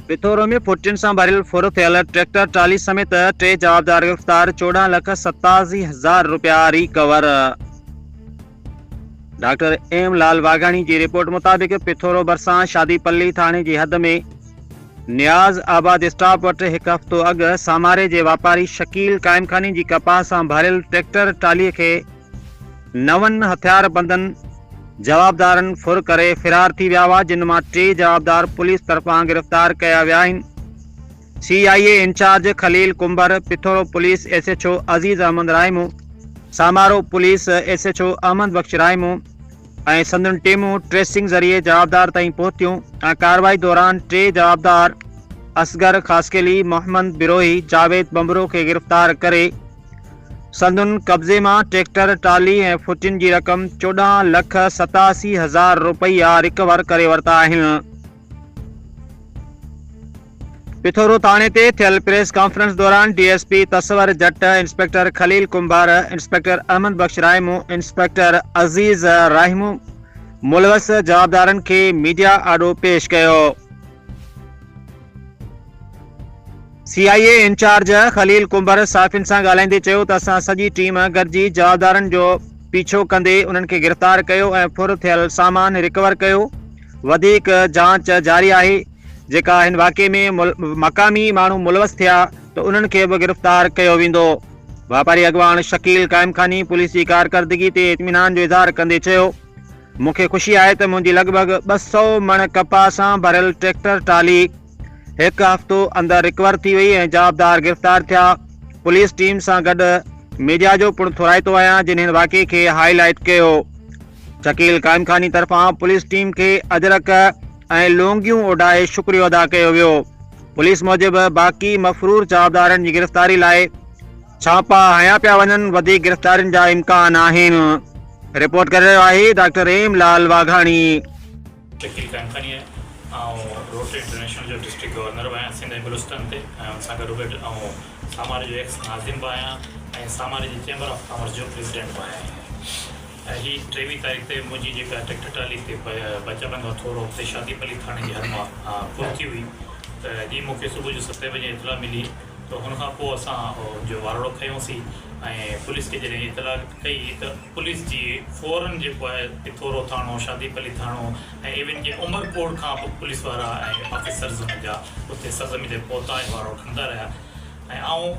پٿورو ۾ ڦٽين سان ڀريل ڦر ٿيل ٽريڪٽر ٽرالي سميت ٽي جوابدار گرفتار، 14 لک 87 هزار رپيا ريڪور. ڊاڪٽر ايم لال واگهاڻي جي رپورٽ مطابق پٿورو ڀرسان شادي پلي ٿاڻي جي حد ۾ نياز آباد اسٽاپ وٽ هڪ هفتو اڳ ساماري جي واپاري شڪيل قائمخاني جي ڪپاهه سان ڀريل ٽريڪٽر ٽرالي کي نون هٿياربندن جوابدارن ڦر ڪري فرار ٿي ويا هئا، جن مان ٽي جوابدار پوليس طرفان گرفتار ڪيا ويا آهن. C I A incharge Khalil Kumbhar, Pithoro police S H O Aziz Ahmed Rahimo, Samaro police S H O Ahmed Bakhsh Rahimo ۽ سندن ٽيمون ٽريسنگ ذريعي جوابدار تائين پهتيون ۽ ڪارروائي دوران ٽي جوابدار اصغر خاصخيلي، محمد بروهي، جاويد ٻنڀرو کي گرفتار ڪري سندن قبضي مان ٽريڪٽر، ٽرالي ۽ ڦٽين جي رقم 14 لک 87 هزار رپيا رڪور ڪري ورتا آهن. پٿورو ٿاڻي تي ٿيل پريس ڪانفرنس دوران D S P Tasawar Jatt, inspector Khalil Kumbhar, inspector Ahmed Bakhsh Rahimo, inspector Aziz Rahimo ملوث جوابدارن کي ميڊيا آڏو پيش ڪيو. C I A incharge Khalil Kumbhar صحافين سان ڳالهائيندي چيو ته اسان سڄي ٽيم گڏجي جوابدارن جو پيڇو ڪندي انهن کي گرفتار ڪيو ۽ ڦر ٿيل سامان رڪور ڪيو، وڌيڪ جاچ جاري آهي، جيڪا هن واقعي ۾ مقامي ماڻهو ملوث ٿيا ته انهن کي به گرفتار ڪيو ويندو. واپاري اڳواڻ شڪيل قائمخاني پوليس جي ڪارڪردگي تي اطمينان جو اظهار ڪندي چيو مون کي خوشي آهي ته منهنجي لڳ ڀڳ 200 مڻ ڪپاهه سان ڀريل ٽريڪٽر ٽرالي هڪ هفتو اندر رڪور ٿي وئي ۽ جوابدار گرفتار ٿيا، پوليس ٽيم سان گڏ ميڊيا جو پڻ ٿورائتو آهيان جن هن واقعي کي هائي لائيٽ ڪيو. شڪيل قائمخاني طرفان پوليس ٽيم کي اجرڪ ۽ لونگيون اوڍائي شڪريو ادا ڪيو ويو. پوليس موجب باقي مفرور جوابدارن جي گرفتاري لاء ڇاپا هنيا پيا وڃن، وڌيڪ گرفتارين جا امڪان آهن. رپورٽ ڪري رهيو آهي ڊاڪٽر ايم لال واگهاڻي. شڪيل قائمخاني آهي. آئون روٽري انٽرنيشنل جو ڊسٽرڪٽ گورنر به آهيان سنڌ ۽ بلوچستان تي ۽ ان سان گڏوگڏ آئون ساماري جو ايڪس ناظم به آهيان ۽ ساماري جي چيمبر آف ڪامرس جو پريزيڊنٽ به آهيان. ۽ هي ٽيويهه تاريخ تي منهنجي جيڪا ٽريڪٽر ٽرالي تي بچا بند کان ٿورو اڳتي شادي پلي ٿاڻي جي حد مان پهتي هئي ته جي مون کي صبح جو ستين بجي اطلاع ملي ته ان کان پوء اسان جو وارڙو کنيوسين ۽ پوليس کي جڏهن اطلاع ڪئي ته پوليس جي فورن جيڪو آهي پٿورو ٿاڻو، شادي پلي ٿاڻو ۽ ايون ڪي عمرڪوٽ کان به پوليس وارا ۽ آفيسرز انهن جا اتي سرزمين تي پهتا ۽ وارڙو کڻندا رهيا ۽ آئون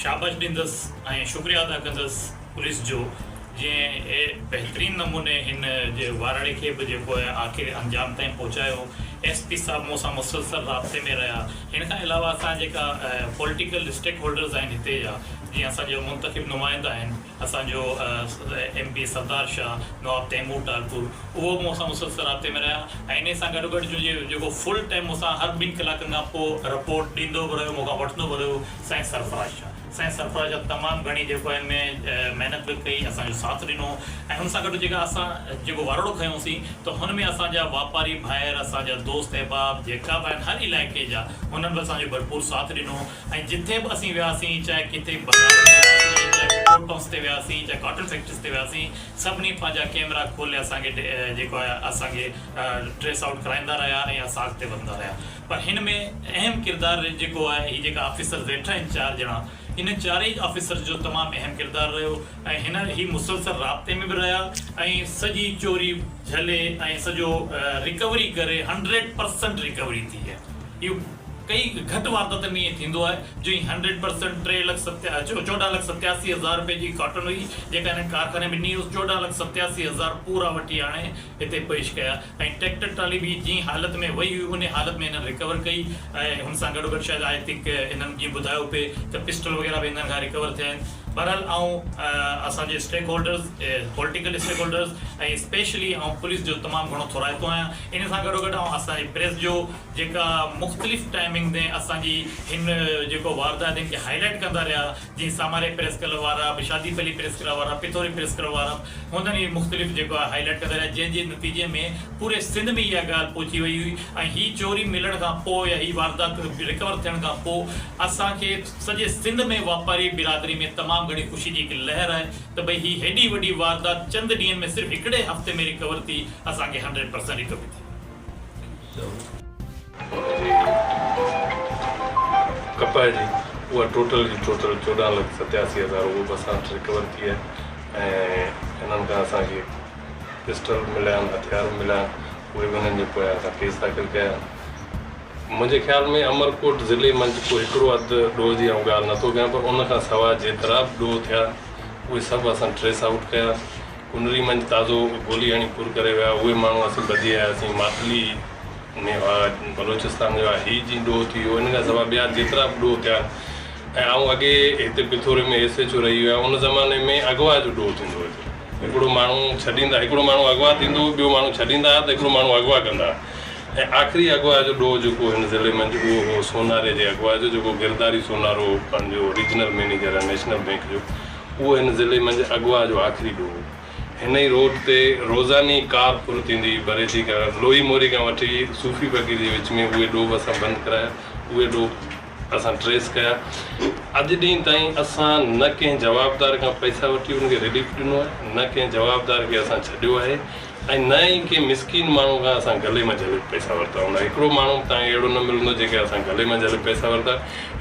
شاباش ڏيندس ۽ شڪريه ادا ڪندس پوليس جو جنهن بهترين نموني هن جي وارڙي کي به جيڪو آهي آخر انجام تائين پهچايو. ايس پي صاحب مون سان مسلسل رابطي ۾ رهيا. هن کان علاوه اسان جيڪا پوليٽيڪل اسٽيڪ هولڊرز آهن هتي جا جيئن اسان جا منتخب نمائندا آهن اسان جو ايم پي سردار شاهه، نواب تيمور ٽالپور اهو به مون سان مسلسل رابطي ۾ رهيا ۽ انهي سان گڏوگڏ جو جيڪو فل ٽائيم مون سان هر ٻن ڪلاڪن کان پوء رپورٽ ڏيندو به رهيو مون کان وٺندو به رهيو سائين سرفراز شاهه. سائين سرفراز شاهه تمام گهڻي جيڪو آهي ان ۾ محنت به ڪئي اسان جو ساٿ ڏنو ۽ ان سان گڏ جيڪا اسان جيڪو وارڙو کنيوسين ته هن ۾ اسان جا واپاري ڀائر اسان جا دوست احباب جيڪا به آهن هر علائقي جا انهن به اسان جو ڀرپور ساٿ ڏنو ۽ جٿي به اسين وياسين چاهي ڪٿي بازارن ۾ وياسين چاهي پيٽرول پمپس تي وياسين چاهي ڪاٽن فيڪٽريز تي وياسين سڀني پنهنجا ڪيمرا کولي اسان کي جيڪو آهي اسان کي ٽريس آئوٽ ڪرائيندا رهيا ۽ اسان اڳتي وڌندا رهيا. پر هن ۾ اهم ڪردار جيڪو آهي هي جيڪا آفيسرز ويٺا آهن چار ڄڻا انهن چارئي آفيسرز جو تمام اهم ڪردار رهيو ۽ هن هي مسلسل رابطي ۾ به رهيا ۽ سڄي چوري جهلي ۽ سڄو رڪوري ڪري هنڊريڊ پرسنٽ رڪوري ٿي آهي اهو ڪئي گهٽ وارداتن ۾ ائين ٿيندو آهي جو هي هنڊريڊ پرسنٽ ٽي لک 14 لک 87 هزار رپئي جي ڪاٽن هئي جيڪا هنن ڪارخاني ۾ ڏني هئس 14 لک 87 هزار پورا وٺي آڻي هتي پيش ڪيا ۽ ٽريڪٽر ٽرالي به جنهن حالت ۾ وئي هئي انهي حالت ۾ هنن ريڪور ڪئي ۽ هن سان گڏوگڏ شايد I think هنن جيئن ٻڌايو پئي ته پسٽل وغيره به هنن کان ريڪور ٿيا آهن بهرحال آئون اسان جي stake holders political stake holders ۽ specially آئون پوليس جو تمام گهڻو ٿورائتو آهيان انهي سان گڏوگڏ آئون اسان جي پريس جو جيڪا مختلف ٽائمنگ تي اسان جي هن جيڪو واردات هن کي هائي لائيٽ ڪندا رهيا جيئن ساماري پريس ڪلب وارا به شادي پلي پريس ڪلب وارا پٿوري پريس ڪلب وارا به هونئن ئي مختلف جيڪو آهي هائي لائيٽ ڪندا رهيا جنهن جي نتيجي ۾ پوري سنڌ ۾ اها ڳالهه پهچي وئي هئي ۽ هي چوري ملڻ کان پوء يا هي واردات رڪور ٿيڻ کان پوء اسان کي سڄي سنڌ ۾ واپاري برادري ۾ تمام گهڻي خوشي جي هڪ لهر آهي ته ڀئي هي هيڏي وڏي واردات چند ڏينهن ۾ صرف هڪڙي هفتي ۾ رڪور ٿي اسان کي هنڊريڊ پرسنٽ رڪوري ٿي. ڪپهه جي اها ٽوٽل جي ٽوٽل 14 لک 87 هزار اهو به اسان وٽ رڪور ٿي آهي ۽ انهن کان اسان کي پسٽل به مليا آهن هٿيار به مليا آهن اهي به انهن جي پويان اسان ڪيس داخل ڪيا آهن. منهنجي خيال ۾ امرڪوٽ ضلعي منجهه ڪو هڪڙو اڌ ڏوهه جي آئون ڳالهه نٿو ڪيان پر ان کان سواء جيترا به ڏوهه ٿيا اهي سڀ اسان ٽريس آئوٽ ڪيا. ڪنري منجهه تازو گولي هڻي ڦر ڪري ويا اهي ماڻهو اسين ٻڌي آياسين ماتلي ۾ هئا بلوچستان جا هئا هي جيئن ڏوهه ٿي ويو ان کان سواء ٻيا جيترا به ڏوهه ٿيا ۽ آئون اڳي هتي پٿوري ۾ ايس ايڇ او رهي ويو آهيان ان زماني ۾ اغوا جو ڏوهه ٿيندو هو هتي هڪڙو ماڻهو ڇڏيندا هڪڙو ماڻهو اغوا ٿيندو هو ٻيو ماڻهو ڇڏيندا ها ته هڪڙو ماڻهو اغوا ڪندا ها. ۽ آخري اغوا جو ڏوهه جيڪو هن ضلعي منجهه اهو هو سوناري جي اغوا جو جيڪو گرداري سونارو پنهنجو ريجنل مئنيجر آهي نيشنل بئنڪ جو اهو هن ضلعي منجهه اغوا جو آخري ڏوهه هو. هن ئي روڊ تي روزاني ڪار ڦر ٿيندي هئي بريچي کان لوهي موري کان وٺي صوفي فقير جي وچ ۾ اهي ڏوهه به اسان بند ڪرايا اهي ڏوهه اسان ٽريس ڪيا اڄ ڏينهن تائين اسان نه ڪنهن جوابدار کان پئسا وٺي ان کي رليف ڏنو آهي نه ڪنهن جوابدار کي اسان ڇڏيو آهي ۽ نه ئي ڪنهن مسڪين ماڻهو کان اسان گلي مان جهلي پئسا ورتا هوندا. هڪڙو ماڻهو به توهان کي اهڙو نه ملندو جنهن کان اسان گلي مان جهلي پئسا ورتا.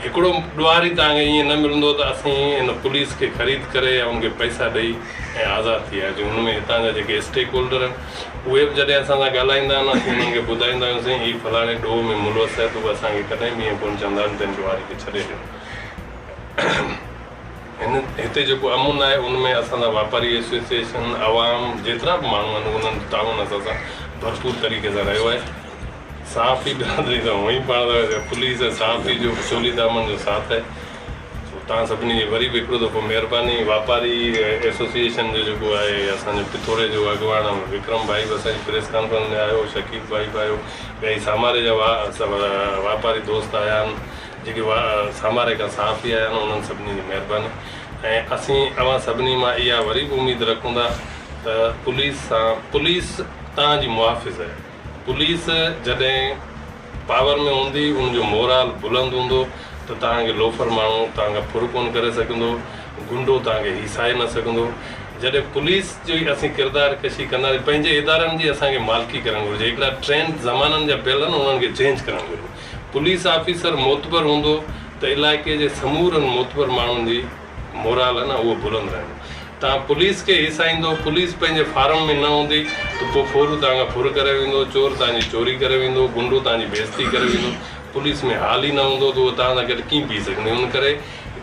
هڪڙو ڏوهاري توهان کي ائين نه ملندو ته اسين هن پوليس کي خريد ڪري يا ان کي پئسا ڏئي ۽ آزاد ٿي آياسين. ان ۾ هتان جا جيڪي اسٽيڪ هولڊر آهن اهي به جڏهن اسان سان ڳالهائيندا آهن اسين انهن کي ٻڌائيندا آهيون سائين هي فلاڻي ڏوهه ۾ ملوث آهي ته اهي اسان کي ڪڏهن به ائين ڪونه چوندا آهن ته هن ڏوهاري کي ڇڏي ڏيو. هن هتي جيڪو امن آهي ان ۾ اسان سان واپاري ايسوسيئيشن، عوام، جيترا به ماڻهو آهن انهن جو تعاون اسان سان ڀرپور طريقي سان رهيو آهي. صحافي برادري ته هونئن ئي پاڻ ته پوليس ۽ صحافي جو چولي دامن جو ساٿ آهي. سو توهان سڀني جي وري به هڪڙو دفعو مهرباني. واپاري ايسوسيئيشن جو جيڪو آهي اسان جو پٿوري جو اڳواڻ وڪرم ڀائي به اسان جي پريس ڪانفرنس ۾ آيو، شڪيل ڀائي به آيو، ٻيا هي ساماري جا واپاري دوست آيا آهن. جيڪي ساماري کان صحافي آيا آهن انهن سڀني جي مهرباني ۽ اسين اوهان سڀني مان اها وري به اميد رکون ٿا ته پوليس سان پوليس توهان جي محافظ آهي پوليس جڏهن پاور ۾ هوندي ان جو مورال بلند هوندو ته توهان کي لوفر ماڻهو توهان کان ڦر ڪونه ڪري سگهندو گنڊو توهان کي هيسائي نه سگهندو جڏهن پوليس جو ئي اسين ڪردار ڪشي ڪنداسين پنهنجي ادارن جي اسان کي مالڪي ڪرڻ گهرجي هڪڙا ٽرينڊ زمانن جا پيل آهن انهن کي چينج ڪرڻ گهرجي. پوليس آفيسر معتبر هوندو ته علائقي جي سمورن معتبر ماڻهن جي مورال آهي نه اهو بلند رهندو. توهان پوليس کي هيسائيندو، پوليس پنهنجي فارم ۾ نه هوندي ته پوء ڦورو توهان کان ڦر ڪري ويندو، چور توهان جي چوري ڪري ويندو، گنڊو توهان جي بيعزتي ڪري ويندو، پوليس ۾ حال ئي نه هوندو ته اهو توهان سان گڏ ڪيئن بيهي سگهندي. ان ڪري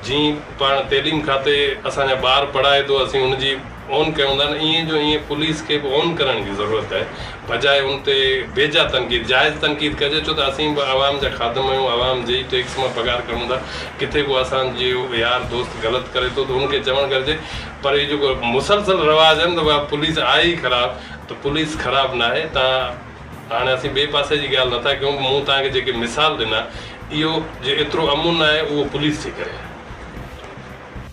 جيئن پاڻ تعليم کاتي اسان جا ٻار پڙهائي ٿو اسين ان جي اون ڪيون ٿا نه ائين جو ائين پوليس کي به اون ڪرڻ جي ضرورت آهي بجاء ان تي بيجا تنقيد جائز تنقيد ڪجي ڇو ته اسين به عوام جا خادم آهيون عوام جي ئي ٽيڪس مان پگهار کڻون ٿا ڪٿي ڪو اسان جو يار دوست غلط ڪري ٿو ته ان کي چوڻ گهرجي پر هي جيڪو مسلسل رواج آهي نه ته ڀاء پوليس آهي ئي خراب ته پوليس خراب ناهي تان هاڻي اسين ٻئي پاسي جي ڳالهه نٿا ڪيون مون توهان کي جيڪي مثال ڏنا اهو جي ايترو امن آهي اهو پوليس جي ڪري آهي.